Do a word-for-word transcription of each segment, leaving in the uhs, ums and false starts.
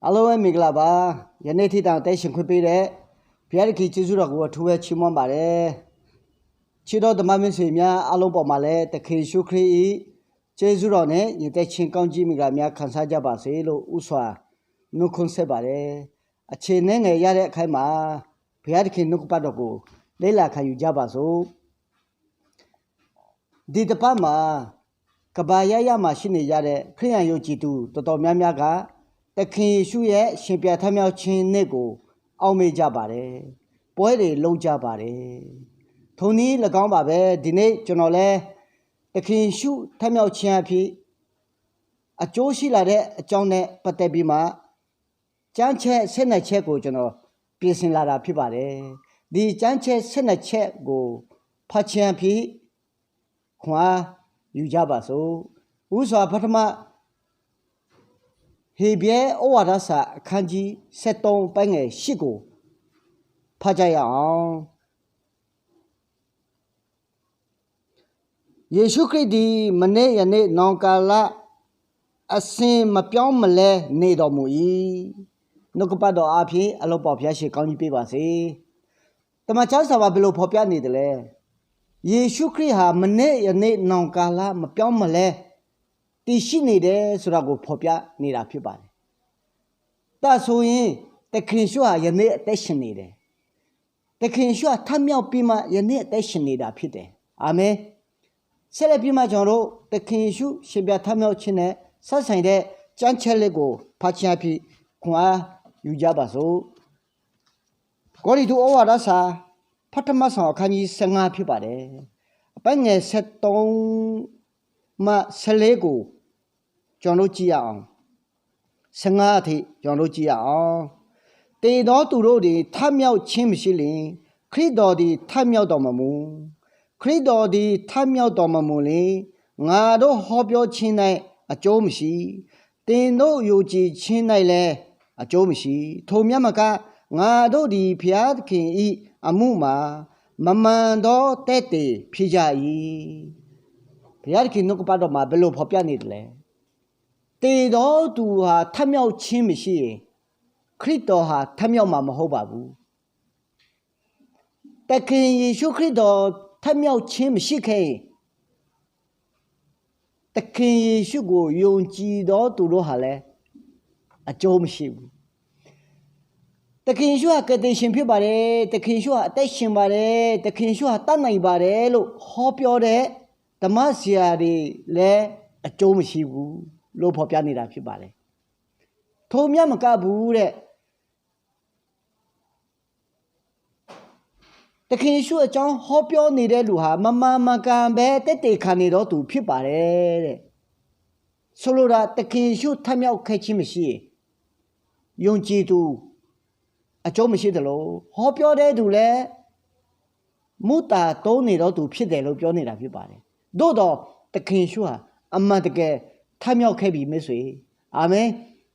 Arlawr-aer miqgaq laf ba. Yawner tiqdaq taef-aer sheuqkhoer pir laer, ဘုရားသခင် ကျေးဇူးတော်ကို အထူးပဲ ချီးမွမ်းပါတယ်. ချစ်တော် ဓမ္မမိတ်ဆွေများ အားလုံးပေါ်မှာလည်း သခင်ယေရှုခရစ်၏ ကျေးဇူးတော်နဲ့ ညီသက်ချင်း ကောင်းချီးမင်္ဂလာများ ခံစားကြပါစေလို့ ဦးစွာ နှုတ်ခွန်းဆက်ပါတယ်. အချိန်နဲ့ငယ်ရတဲ့အခါမှာ ဘုရားသခင်နှုတ်ကပတ်တော်ကို လေ့လာခံယူကြပါစို့. ဒီတပတ်မှာ ကမ္ဘာအရပ်ရပ်မှာရှိနေကြတဲ့ ခရစ်ယာန်ယုံကြည်သူ တော်တော်များများက သခင်ယေရှုရဲ့ ရှင်ပြန်ထမြောက်ခြင်းနေ့ကို အောက်မေ့ကြပါတယ်။ ပွဲတွေလုပ်ကြပါတယ်။ ထိုနည်းလည်းကောင်းပါပဲ။ ဒီနေ့ကျွန်တော်လည်း သခင်ယေရှုထမြောက်ခြင်းအဖြစ် အကျိုးရှိလာတဲ့အကြောင်းနဲ့ပတ်သက်ပြီးမှ ကျမ်းချက်ဆယ့်နှစ်ချက်ကို ကျွန်တော် ပြင်ဆင်လာတာဖြစ်ပါတယ်။ ဒီကျမ်းချက်ဆယ့်နှစ်ချက်ကို ဖတ်ခြင်းဖြင့် ခွန်အားယူကြပါစို့။ ဦးစွာ ပထမ ဟေဗြဲဩဝါဒစာ အခန်းကြီးဆယ့်သုံး ပိုင်းငယ်ရှစ်ကို ဖတ်ကြရအောင်။ ယေရှုခရစ်သည် မနေ့ ယနေ့ နောင်ကာလ အစဉ်မပြောင်းမလဲ နေတော်မူ၏။ နှုတ်ကပတ်တော်အားဖြင့် အလုပ်တော် ဘုရားရှင် ကောင်းကြီးပေးပါစေ။ သမ္မာကျမ်းစာမှာ ဘယ်လိုဖော်ပြနေသလဲ။ ယေရှုခရစ်ဟာ မနေ့ ယနေ့ နောင်ကာလ မပြောင်းမလဲ တည်ရှိနေတယ်ဆိုတာကို ဖော်ပြနေတာဖြစ်ပါတယ်။ ဒါဆိုရင် သခင်ယေရှုဟာ ယနေ့ အသက်ရှင်နေတယ်။ သခင်ယေရှုဟာ ထမြောက်ပြီးမှ ယနေ့ အသက်ရှင်နေတာဖြစ်တယ်။ အာမင်။ ဆက်လက်ပြီးမှ ကျွန်တော်တို့ သခင်ယေရှု ရှင်ပြန်ထမြောက်ခြင်းနဲ့ ဆက်ဆိုင်တဲ့ ကျမ်းချက်လေးကို ဖတ်ခြင်းအားဖြင့် ခွန်အားယူကြပါစို့။ ကောရိန္သု ဩဝါဒစာ ပထမဆောင် အခန်းကြီးဆယ့်ငါး ဖြစ်ပါတယ်။ အပိုင်းငယ်ဆယ့်သုံးမှ ဆယ့်လေးကို ကျွန်တော်တို့ကြည့်ရအောင်။ ဆယ့်ငါး အထိ ကျွန်တော်တို့ကြည့်ရအောင်။ သေသောသူတို့သည် ထမြောက်ခြင်းမရှိလျှင် ခရစ်တော်သည် ထမြောက်တော်မမူ။ ခရစ်တော်သည် ထမြောက်တော်မမူလျှင် ငါတို့ဟောပြောခြင်း၌ အကျိုးမရှိ။ သင်တို့ယုံကြည်ခြင်း၌လည်း အကျိုးမရှိ။ ထိုမျှမက ငါတို့သည် ဘုရားသခင်၏ အမှုမှာ မမှန်သော သက်သေဖြစ်ကြ၏။ ဘုရားသခင်နှုတ်ကပတ်တော်မှာ ဘယ်လိုဖော်ပြနေသလဲ။ သေသောသူဟာ ထမြောက်ခြင်းမရှိရင် ခရစ်တော်ဟာ ထမြောက်မှာမဟုတ်ပါဘူး။ သခင်ယေရှုခရစ်တော် ထမြောက်ခြင်းမရှိခဲ့ရင် သခင်ယေရှုကို ယုံကြည်သောသူတို့ဟာလည်း အကျိုးမရှိဘူး။ သခင်ယေရှုဟာ ကယ်တင်ရှင်ဖြစ်ပါတယ်။ သခင်ယေရှုဟာ အသက်ရှင်ပါတယ်။ သခင်ယေရှုဟာ တတ်နိုင်ပါတယ်လို့ ဟောပြောတဲ့ ဓမ္မဆရာတွေလည်း အကျိုးမရှိဘူးလို့ ဖော်ပြနေတာဖြစ်ပါတယ်။ ထိုမျှမကဘူးတဲ့ သခင်ယေရှုအကြောင်း ဟောပြောနေတဲ့လူဟာ မမှန်မကန်ဘဲ သက်သေခံနေသောသူ ဖြစ်ပါတယ်တဲ့။ ဆိုလိုတာ သခင်ယေရှု ထမြောက်ခဲ့ခြင်းမရှိရင် ယုံကြည်သူ အကျိုးမရှိသလို ဟောပြောတဲ့သူလည်း မုသာတိုးနေသောသူ ဖြစ်တယ်လို့ ပြောနေတာဖြစ်ပါတယ်။ သို့သော် သခင်ယေရှုဟာ အမှန်တကယ် ထမြောက်ခဲ့ပြီ မိတ်ဆွေ။ အာမင်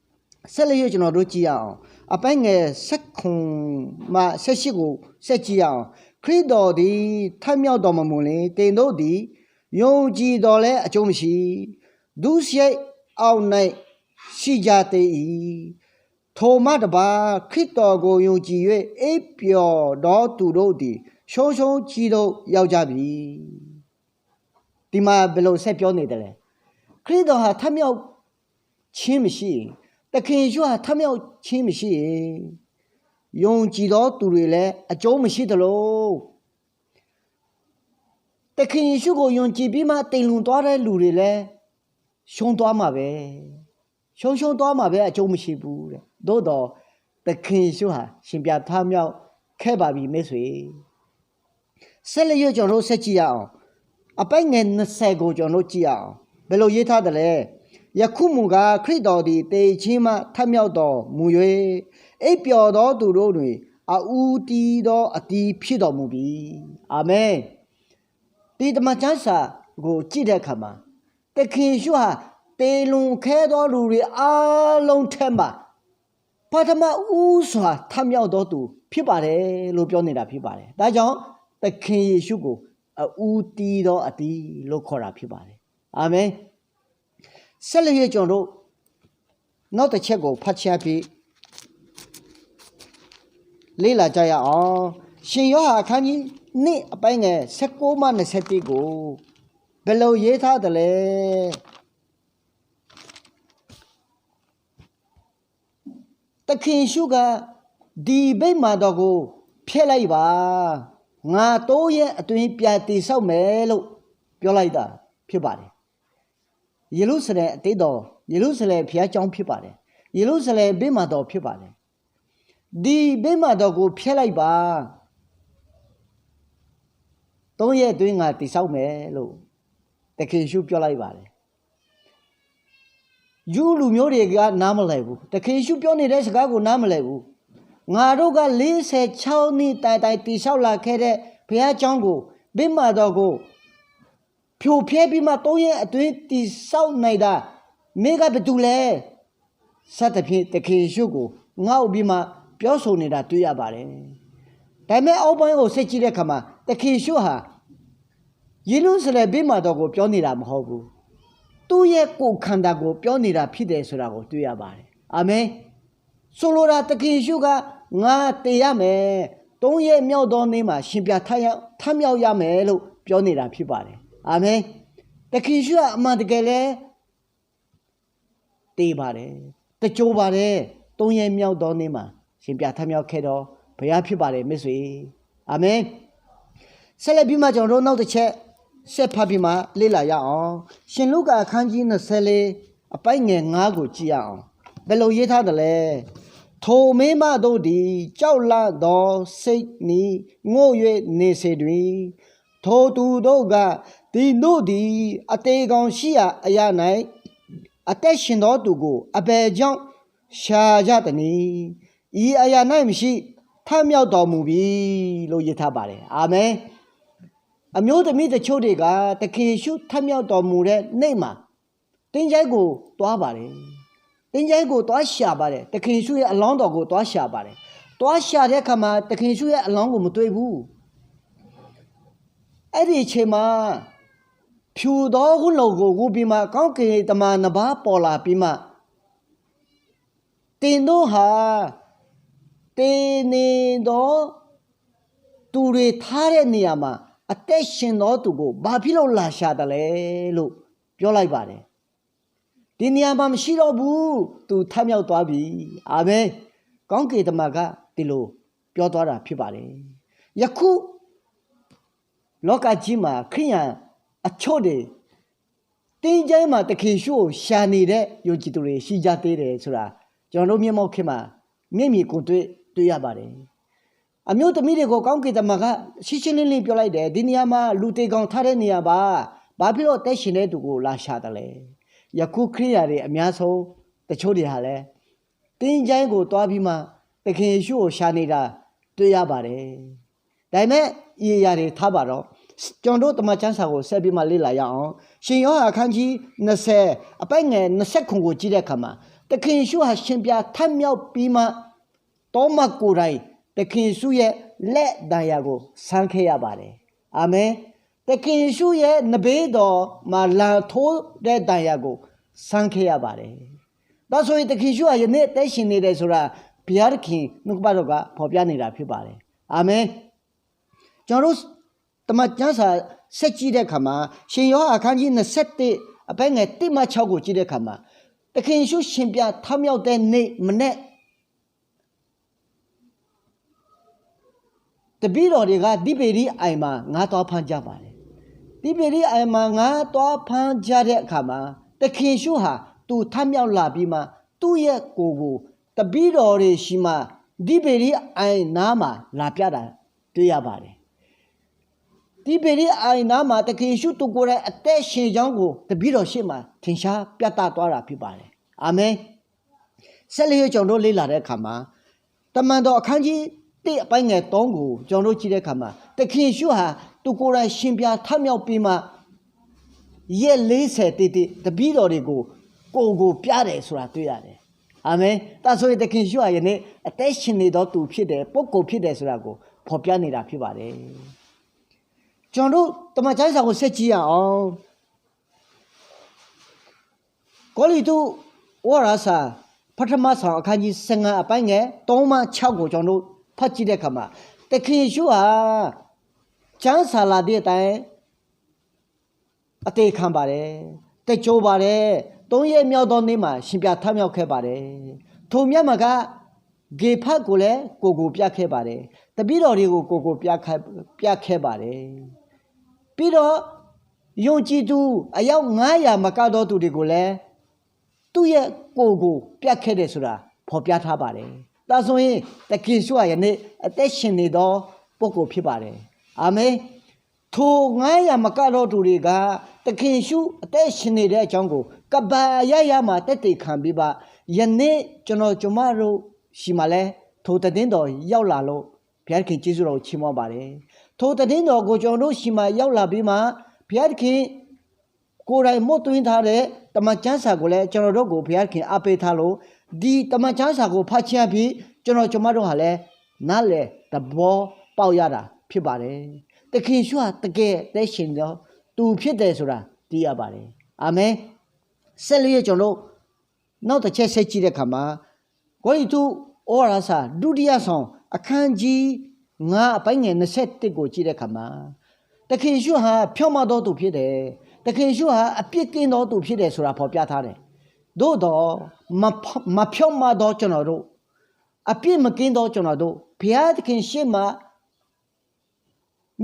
။ ဆက်လက်၍ ကျွန်တော်တို့ကြည့်ရအောင်။ အပိုင်းငယ်ဆယ့်ခုနစ်မှ ဆယ့်ရှစ်ကို ဆက်ကြည့်ရအောင်။ ခရစ်တော်သည် ထမြောက်တော်မမူလျှင် သင်တို့သည် ယုံကြည်သော်လည်း အကျိုးမရှိ၊ ဒုစရိုက်အောက်၌ ရှိကြသေး၏။ ထိုမှတပါး ခရစ်တော်ကို ယုံကြည်၍ အိပ်ပျော်သောသူတို့သည် ဆုံးရှုံးခြင်းသို့ ရောက်ကြပြီ။ ဒီမှာ ဘယ်လိုဆက်ပြောနေသလဲ။ ခရစ်တော်ဟာ ထမြောက်ခြင်းမရှိရင်၊ သခင်ယေရှုဟာ ထမြောက်ခြင်းမရှိရင်၊ ယုံကြည်သောသူတွေလည်း အကျိုးမရှိသလို သခင်ယေရှုကို ယုံကြည်ပြီးမှ သေလွန်သွားတဲ့လူတွေလည်း ရှုံးသွားမှာပဲ။ ရှုံးရှုံးသွားမှာပဲ အကျိုးမရှိဘူးတဲ့။ သို့သော် သခင်ယေရှုဟာ ရှင်ပြန်ထမြောက်ခဲ့ပါပြီ မိတ်ဆွေ။ ဆက်လက်၍ ကျွန်တော်တို့ ဆက်ကြည့်ရအောင်။ အပိုင်းငယ်နှစ်ဆယ်ကို ကျွန်တော်တို့ ကြည့်ရအောင်။ ဘယ်လိုရေးထားသလဲ။ ယခုမူကား ခရစ်တော်သည် သေခြင်းမှ ထမြောက်တော်မူ၍ အိပ်ပျော်သောသူတို့တွင် အဦးသီးသော အသီးဖြစ်တော်မူပြီ။ အာမင်။ ဒီသမ္မာကျမ်းစာကို ကြည့်တဲ့အခါမှာ သခင်ယေရှုဟာ သေလွန်ခဲ့သောလူတွေအားလုံးထဲမှာ ပထမဦးစွာ ထမြောက်သောသူ ဖြစ်ပါတယ်လို့ ပြောနေတာဖြစ်ပါတယ်။ ဒါကြောင့် သခင်ယေရှုကို အဦးသီးသောအသီးလို့ ခေါ်တာဖြစ်ပါတယ်။ အာမင်။ ဆက်လက်၍ ကျွန်တော်တို့ nawr taqcaer gof par caer-a pi. Lerlaf ja ya-awr, ရှင်ယောဟန် အခန်းကြီး နှစ် အပိုင်းငယ် ဆယ့်ကိုးမှ နှစ်ဆယ့်တစ်ကို ဘယ်လိုရေးထားသလဲ။ သခင်ယေရှုက ဒီဗိမာန်တော်ကို ဖျက်လိုက်ပါ။ ငါသုံးရက်အတွင်း ပြန်တည်ဆောက်မယ်လို့ ပြောလိုက်တာ ဖြစ်ပါတယ်။ ယေရုရှလင်အသင်းတော်၊ ယေရုရှလင်ဘုရားကျောင်း ဖြစ်ပါတယ်။ ယေရုရှလင်ဗိမာန်တော် ဖြစ်ပါတယ်။ ဒီဗိမာန်တော်ကို ဖျက်လိုက်ပါ။ သုံးရက်အတွင်း ငါတည်ဆောက်မယ်လို့ သခင်ယေရှု ပြောလိုက်ပါတယ်။ ယုလူမျိုးတွေက နားမလည်ဘူး။ သခင်ယေရှု ပြောနေတဲ့စကားကို နားမလည်ဘူး။ ငါတို့က လေးဆယ်ခြောက်နှစ်တိုင်တိုင် တည်ဆောက်လာခဲ့တဲ့ ဘုရားကျောင်းကို၊ ဗိမာန်တော်ကို ဖြိုဖျက်ပြီးမှ သုံးရက်အတွင်း တည်ဆောက်နိုင်တာ မင်းက ဘယ်သူလဲ စသဖြင့် သခင်ယေရှုကို ငေါက်ပြီးမှ ပြောဆိုနေတာ တွေ့ရပါတယ်။ ဒါပေမဲ့ အောက်ပိုင်းကို ဆက်ကြည့်တဲ့အခါမှာ သခင်ယေရှုဟာ ယေရုရှလင် ဗိမာန်တော်ကို ပြောနေတာ မဟုတ်ဘူး။ သူ့ရဲ့ကိုယ်ခန္ဓာကို ပြောနေတာ ဖြစ်တယ်ဆိုတာကို တွေ့ရပါတယ်။ အာမင်။ ဆိုလိုတာ သခင်ယေရှုက ငါသေရမယ်။ သုံးရက်မြောက်သောနေ့မှာ ရှင်ပြန်ထမြောက်ရမယ်လို့ ပြောနေတာ ဖြစ်ပါတယ်။ အာမင်။ သခင်ယေရှုဟာ အမှန်တကယ်လည်း သေပါတယ်။ သဂြိုလ်ပါတယ်။ သုံးရက်မြောက်သောနေ့မှာ ရှင်ပြန်ထမြောက်ခဲ့သော ဘုရားဖြစ်ပါတယ် မိတ်ဆွေ။ အာမင်။ ဆက်လက်ပြီးမှ ကျွန်တော်တို့ နောက်တစ်ချက် ဆက်ဖတ်ပြီးမှ လေ့လာရအောင်။ ရှင်လုကာ အခန်းကြီး နှစ်ဆယ့်လေး အပိုင်းငယ် ငါးကို ကြည့်ရအောင်။ ဘယ်လိုရေးထားသလဲ။ ထိုမိန်းမတို့သည် ကြောက်လန့်သောစိတ်နှင့် ငို၍နေစေတွင်၊ ထိုသူတို့က၊ သင်တို့သည် အသေကောင်ရှိရာအရပ်၌ အသက်ရှင်သောသူကို အဘယ်ကြောင့် ရှာကြသနည်း။ ဤအရပ်၌မရှိ၊ ထမြောက်တော်မူပြီလို့ ရေးထားပါတယ်။ အာမင်။ အမျိုးသမီးတချို့တွေက သခင်ယေရှု ထမြောက်တော်မူတဲ့နေ့မှာ သင်္ချိုင်းကို သွားပါတယ်။ သင်္ချိုင်းကို သွားရှာပါတယ်။ သခင်ယေရှုရဲ့ အလောင်းတော်ကို သွားရှာပါတယ်။ သွားရှာတဲ့အခါမှာ သခင်ယေရှုရဲ့ အလောင်းကို မတွေ့ဘူး။ အဲဒီအချိန်မှာ ဖြူသောဝတ်လုံကို ဝတ်ပြီးမှ ကောင်းကင်တမန်နှစ်ပါး ပေါ်လာပြီးမှ၊ သင်တို့ဟာ သေနေသောသူတွေ ထားတဲ့နေရာမှာ အသက်ရှင်သောသူကို ဘာဖြစ်လို့ လာရှာသလဲလို့ ပြောလိုက်ပါတယ်။ ဒီနေရာမှာ မရှိတော့ဘူး။ သူထမြောက်သွားပြီ။ အာမင်။ ကောင်းကင်တမန်က ဒီလိုပြောသွားတာ ဖြစ်ပါတယ်။ ယခု လောကကြီးမှာ ခရစ်ယာန်အချို့တွေ သင်္ချိုင်းမှာ သခင်ယေရှုကို ရှာနေတဲ့ ယုံကြည်သူတွေ ရှိကြသေးတယ်ဆိုတာ ကျွန်တော်တို့ မျက်မှောက်ခေတ်မှာ မျက်မြင်ကိုယ်တွေ့ တွေ့ရပါတယ်။ အမျိုးသမီးတွေကို ကောင်းကင်တမန်က ရှင်းရှင်းလင်းလင်း ပြောလိုက်တယ်။ ဒီနေရာမှာ လူသေကောင်ထားတဲ့နေရာပါ။ ဘာဖြစ်လို့ အသက်ရှင်တဲ့သူကို လာရှာသလဲ။ ယခု ခရစ်ယာန်တွေ အများဆုံး တချို့တွေဟာလည်း သင်္ချိုင်းကို သွားပြီးမှ သခင်ယေရှုကို ရှာနေတာ တွေ့ရပါတယ်။ ဒါပေမဲ့ ရေရာတွေ ထားပါတော့။ ကျွန်တော်တို့ တမန်ကျမ်းစာကို ဆက်ပြီးမှ လေ့လာရအောင်။ ရှင်ယောဟန် အခန်းကြီး နှစ်ဆယ် အပိုင်းငယ် နှစ်ဆယ့်ခုနစ်ကို ကြည့်တဲ့အခါမှာ သခင်ယေရှုဟာ ရှင်ပြန်ထမြောက်ပြီးမှ သောမကိုယ်တိုင် သခင်ယေရှုရဲ့ လက်သံရာကို ဆန်းခဲ့ရပါတယ်။ အာမင်။ သခင်ယေရှုရဲ့ နံဖေးတော်မှာ လန်ထိုးတဲ့ ဒဏ်ရာကို ဆန်းခဲ့ရပါတယ်။ ဒါဆိုရင် သခင်ယေရှုဟာ ယနေ့ အသက်ရှင်နေတယ်ဆိုတာ ဘုရားသခင် နှုတ်ကပတ်တော်က ဖော်ပြနေတာ ဖြစ်ပါတယ်။ အာမင်။ ကျွန်တော်တို့ တမန်ကျမ်းစာ ဆက်ကြည့်တဲ့အခါမှာ ရှင်ယောဟန် အခန်းကြီး နှစ်ဆယ့်တစ် အပိုင်းငယ် တစ်မှ ခြောက်ကို ကြည့်တဲ့အခါမှာ သခင်ယေရှု ရှင်ပြန်ထမြောက်တဲ့နေ့မနက် တပည့်တော်တွေက တိဗေရိအိုင်မှာ ငါးသွားဖမ်းကြပါတယ်။ တိဗေရိအိုင်မှာ ငါးသွားဖမ်းကြတဲ့အခါမှာ သခင်ယေရှုဟာ သူထမြောက်လာပြီးမှ သူ့ရဲ့ကိုယ်ကို တပည့်တော်တွေဆီမှာ တိဗေရိအိုင်နားမှာ လာပြတာ တွေ့ရပါတယ်။ တိဗေရိအိုင်နားမှာ သခင်ယေရှု သူကိုယ်တိုင် အသက်ရှင်ကြောင်းကို တပည့်တော်ရှေ့မှာ ထင်ရှားပြသသွားတာ ဖြစ်ပါတယ်။ အာမင်။ ဆက်လက် ကျွန်တော်တို့ လေ့လာတဲ့အခါမှာ တမန်တော် အခန်းကြီး တစ် အပိုင်းငယ် သုံးကို ကျွန်တော်တို့ ကြည့်တဲ့အခါမှာ သခင်ယေရှုဟာ သူကိုယ်တိုင် ရှင်ပြန်ထမြောက်ပြီးမှ ရက်လေးဆယ်တိတိ တပည့်တော်တွေကို ကိုယ်ကို ပြတယ်ဆိုတာ တွေ့ရတယ်။ အာမင်။ ဒါဆိုရင် သခင်ယေရှုဟာ ယနေ့ အသက်ရှင်နေသောသူ ဖြစ်တယ်၊ ပုဂ္ဂိုလ် ဖြစ်တယ်ဆိုတာကို ဖော်ပြနေတာ ဖြစ်ပါတယ်။ ကျွန်တော်တို့ တမန်ကျမ်းစာကို ဆက်ကြည့်ရအောင်။ ကောရိန္သု ဩဝါဒစာ พระธรรมสอง အခန်းကြီး ဆယ့်ငါး အပိုင်းငယ် သုံးမှ ခြောက်ကို ကျွန်တော်တို့ ဖတ်ကြည့်တဲ့အခါမှာ သခင်ယေရှုဟာ ကျမ်းစာလာသည့်အတိုင်း အသေခံပါတယ်။ သင်္ဂြိုဟ်ပါတယ်။ သုံးရက်မြောက်သောနေ့မှာ ရှင်ပြန်ထမြောက်ခဲ့ပါတယ်။ ထိုမျှမက ဂေဖကိုလည်း ကိုယ်ကိုပြခဲ့ပါတယ်။ တပည့်တော်တွေကို ကိုယ်ကိုပြခဲ့- ပြခဲ့ပါတယ်။ ပြီးတော့ ယုံကြည်သူ အယောက်ငါးရာ မကသောသူတွေကိုလည်း သူ့ရဲ့ကိုယ်ကို ပြခဲ့တယ်ဆိုတာ ဖော်ပြထားပါတယ်။ ဒါဆိုရင် သခင်ယေရှုဟာ ယနေ့ အသက်ရှင်နေသော ပုဂ္ဂိုလ်ဖြစ်ပါတယ်။ အာမင်။ ထိုငါးရာ မကသောသူတွေက သခင်ယေရှု အသက်ရှင်နေတဲ့အကြောင်းကို ကမ္ဘာအရပ်ရပ်မှာ သက်သေခံပြီးမှ ယနေ့ ကျွန်တော်ကျွန်မတို့ဆီမှာလည်း ထိုသတင်းတော် ရောက်လာလို့ ဘုရားသခင် ကျေးဇူးတော်ကို ချီးမွမ်းပါတယ်။ ထိုသတင်းတော်ကို ကျွန်တော်တို့ဆီမှာ ရောက်လာပြီးမှ ဘုရားသခင် ကိုယ်တိုင် မုတ်သွင်းထားတဲ့ သမ္မာကျမ်းစာကိုလည်း ကျွန်တော်တို့ကို ဘုရားသခင် အားပေးထားလို့ ဒီသမ္မာကျမ်းစာကို ဖတ်ခြင်းအားဖြင့် ကျွန်တော်ကျွန်မတို့ဟာလည်း နားလည်သဘောပေါက်ရတာ ဖြစ်ပါတယ်။ သခင်ယေရှုဟာ တကယ် အသက်ရှင်သောသူ ဖြစ်တယ်ဆိုတာ သိရပါတယ်။ အာမင်။ ဆက်လက် ကျွန်တော်တို့ နောက်တစ်ချက် ဆက်ကြည့်တဲ့အခါမှာ ကောရိန္သု ဩဝါဒစာ ဒုတိယဆောင် အခန်းကြီး ငါး အပိုင်းငယ် နှစ်ဆယ့်တစ်ကို ကြည့်တဲ့အခါမှာ သခင်ယေရှုဟာ ဖြောင့်မတ်သောသူ ဖြစ်တယ်။ သခင်ယေရှုဟာ အပြစ်ကင်းသောသူ ဖြစ်တယ်ဆိုတာ ဖော်ပြထားတယ်။ သို့သော် မ- မဖြောင့်မတ်သော ကျွန်တော်တို့၊ အပြစ်မကင်းသော ကျွန်တော်တို့၊ ဘုရားသခင်ရှေ့မှာ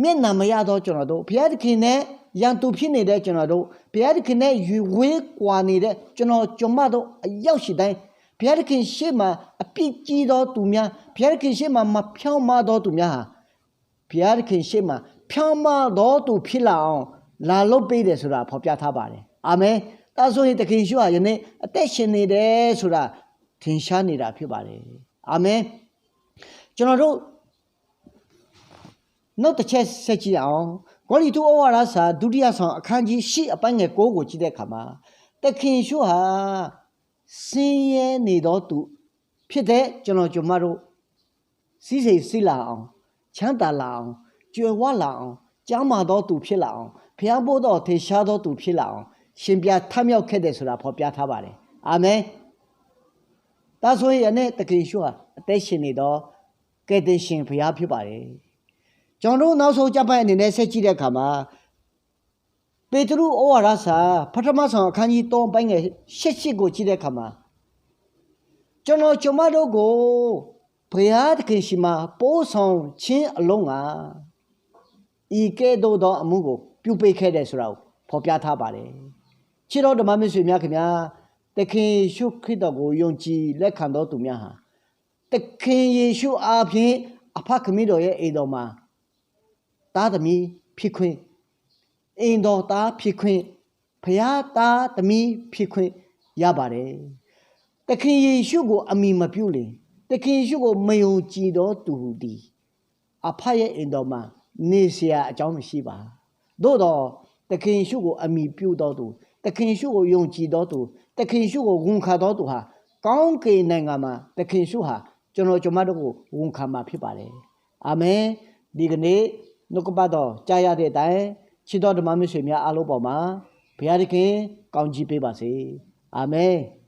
မျက်နှာမရသော ကျွန်တော်တို့၊ ဘုရားသခင်နဲ့ ရန်သူဖြစ်နေတဲ့ ကျွန်တော်တို့၊ ဘုရားသခင်နဲ့ ဝေးကွာနေတဲ့ ကျွန်တော်ကျွန်မတို့ အယောက်ရှိတိုင်း၊ ဘုရားသခင်ရှေ့မှာ အပြစ်ကြီးသောသူများ၊ ဘုရားသခင်ရှေ့မှာ မဖြောင့်မတ်သောသူများဟာ ဘုရားသခင်ရှေ့မှာ ဖြောင့်မတ်သောသူ ဖြစ်လာအောင် လာလုပ်ပေးတယ်ဆိုတာ ဖော်ပြထားပါတယ်။ အာမင်။ ဒါဆိုရင် သခင်ယေရှုဟာ ယနေ့ အသက်ရှင်နေတယ်ဆိုတာ ထင်ရှားနေတာ ဖြစ်ပါတယ်။ အာမင်။ ကျွန်တော်တို့ နောက်တစ်ချက် ဆက်ကြည့်အောင်။ ကောရိန္သု ဩဝါဒစာ ဒုတိယဆောင် အခန်းကြီး ရှစ် အပိုင်းငယ် ကိုးကို ကြည့်တဲ့အခါမှာ သခင်ယေရှုဟာ ဆင်းရဲနေသောသူ ဖြစ်တဲ့ ကျွန်တော်ကျွန်မတို့ စည်းစိမ်စည်းလာအောင်၊ ချမ်းသာလာအောင်၊ ကြွယ်ဝလာအောင်၊ ကျန်းမာသောသူ ဖြစ်လာအောင်၊ ဘုရားဘုန်းတော် ထင်ရှားသောသူ ဖြစ်လာအောင် ရှင်ပြန်ထမြောက်ခဲ့တယ်ဆိုတာ ဖော်ပြထားပါတယ်။ အာမင်။ ဒါဆိုရင် ယနေ့ သခင်ယေရှုဟာ အသက်ရှင်နေသော ကယ်တင်ရှင်ဘုရား ဖြစ်ပါတယ်။ ကျွန်တော်တို့ နောက်ဆုံးကျမ်းပိုင်းအနေနဲ့ ဆက်ကြည့်တဲ့အခါမှာ ပေတရု ဩဝါဒစာ ပထမဆောင် အခန်းကြီး သုံး ပိုင်းငယ် ရှစ် ရှစ်ကို ကြည့်တဲ့အခါမှာ ကျွန်တော်ကျွန်မတို့ကို ဘုရားသခင်ဆီမှာ ပို့ဆောင်ခြင်းအလို့ငှာ ဤကဲ့သို့သောအမှုကို ပြုပေးခဲ့တယ်ဆိုတာကို ဖော်ပြထားပါတယ်။ ချစ်တော်ဓမ္မမိတ်ဆွေများခင်ဗျာ၊ သခင်ယေရှုခရစ်တော်ကို ယုံကြည်လက်ခံသောသူများဟာ သခင်ယေရှုအားဖြင့် အဖခင်တော်ရဲ့အိမ်တော်မှာ သားသမီးဖြစ်ခွင့်၊ အိမ်တော်သားဖြစ်ခွင့်၊ ဘုရားသားသမီးဖြစ်ခွင့် ရပါတယ်။ သခင်ယေရှုကို အမှီမပြုလျှင်၊ သခင်ယေရှုကို မယုံကြည်သောသူသည် အဖခင်ရဲ့အိမ်တော်မှာ နေစရာအကြောင်းမရှိပါ။ သို့သော် သခင်ယေရှုကို အမှီပြုသောသူ၊ သခင်ယေရှုကို ယုံကြည်သောသူ၊ သခင်ယေရှုကို ဝန်ခံသောသူဟာ ကောင်းကင်နိုင်ငံမှာ သခင်ယေရှုဟာ ကျွန်တော်ကျွန်မတို့ကို ဝန်ခံမှာဖြစ်ပါတယ်။ အာမင်။ ဒီကနေ့ နှုတ်ကပတ်တော်ကြားရတဲ့အတိုင်း ချစ်တော်ဓမ္မမိတ်ဆွေများအားလုံးပေါ်မှာ ဘုရားသခင် ကောင်းချီးပေးပါစေ။ အာမင်။